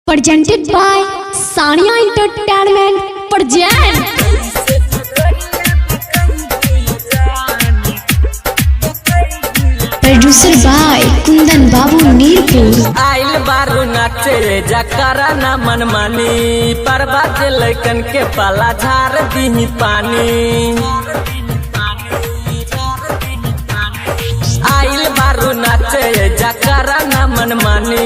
Presented by Sania Entertainment Present. Producer by Kundan Babu Nirpur. आइल बारू नाचे जकरा ना मनमानी, परबा जे लैकन के पाला झार दीही पानी। आइल बारू नाचे जकरा ना मनमानी,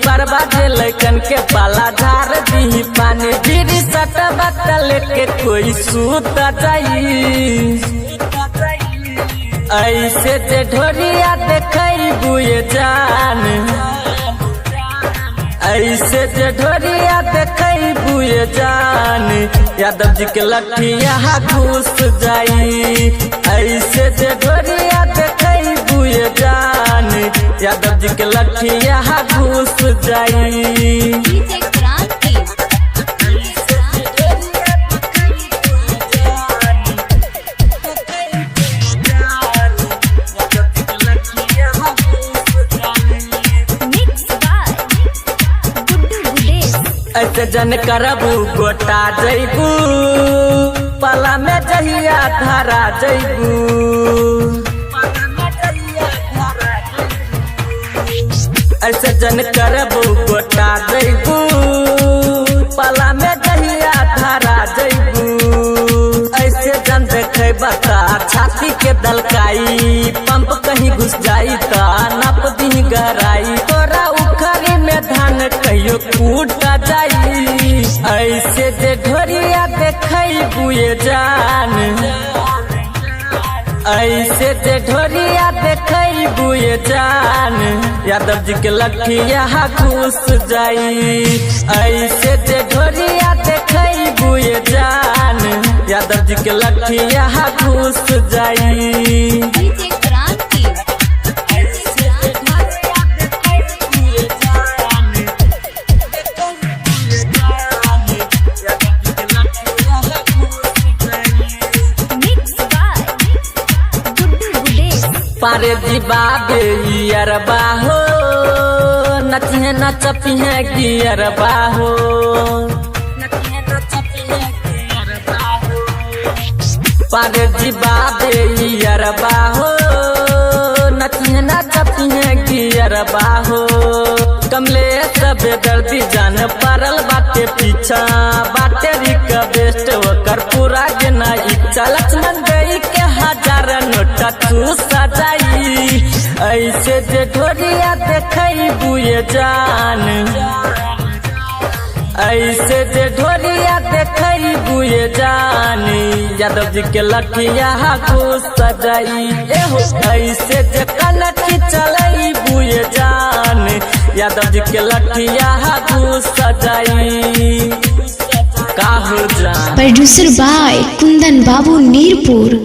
परबा जे लैकन के पाला झार दीही पानी। फिर सट लेके कोई सूत जाई, ऐसे जे ढोरिया देखई बुए जान, ऐसे जे ढोरिया देखई बुए जान, यादव जी के लठिया घुस जाई। ऐसे जे ढोरिया देखई बुए जान, यादव जी के लठिया घुस जाई। DJ Kranti. Mixed by Guddu Gudesh. ऐसे जन करबू गोटा जैबू, पाला में जहिया धारा जैबू। ऐसे जन करबू गोटा जैबू, पाला में जहिया धारा जैबू। ऐसे जन देखे बता छाती के दलकाई, पंप कहीं घुस जाई त नप दी गहराई। तोरा उखरी में धान कहियो कूट जाई, ऐसे जे ढोरिया देखई बुए जान, ऐसे जे ढोरिया देखई बुए जान, यादव जी के लठिया घुस जाई। ऐसे जे ढोरिया देखई बुए जान, यादव जी के लठिया घुस जाई। DJ Kranti. Mixed by Guddu Gudesh. पारे जी बाबे अरबा हो, नचिहे नचपिहे गियरबा हो। पारे जी बाबे अरबा हो, नचिहे नचपिहे गियरबा हो। कमले सब दर्दी जान परल बाटे पीछा, बाटे रिक्वेस्ट ओकर पूरा जना इच्छा। लक्ष्मण गई के हजार नोटा तू सजाई, ऐसे जे ढोरिया देखई बुए जान, ऐसे जे ढोरिया देखई बुए जान, यादव जी के लठिया घुस सजाई। एहो ऐसे जे कनखी चलई बुए जान, यादव जी के लठिया घुस सजाई। काहू जान। Producer by Kundan Babu Nirpur.